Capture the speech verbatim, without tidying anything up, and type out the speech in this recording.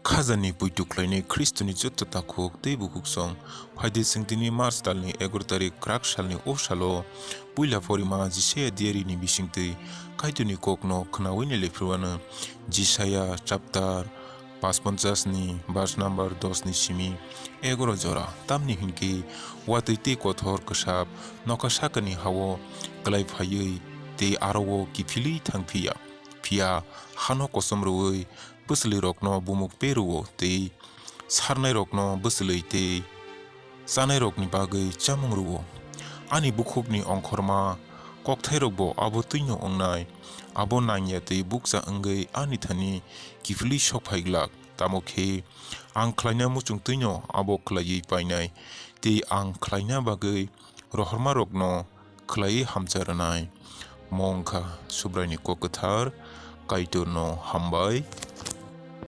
Khajani poito khlainai Khristoni joto takhuk tei bukhuksong, phaidi chwng tini March talni egaroh tarik kwrak salni o salo puila porima Jisaya diarini bisingtwi Kaitorni kokno khnaui nailaiphrwano. Jisaya chapter paanch ponchas ni verse number dos ni simi egaroh jora. Tamni hinkhe watwi tei kothor kwsap nokha sakani hao klai phaiwi tei aro-o kiphilwi thangphiya. Phiya hano kosom rwui bwswlwirokno bumuk pe rw-o tei sarnairokno bwswlwi tei chanairokni bagwi chamung rw-o. Ani bukhukni ongkhorma kokthairokbo abo twino wngnai. Abo nangya tei bukcha wngwi ani thani kiphilwi sok phai glak. Tamo khe ang khlaina muchung twino abo khlaiwi painai, tei ang khlaina bagwi rohormarokno khlaiwi hamcha rwnai. Mo wngkha Subraini kok kwthar. Kaitorno hambai.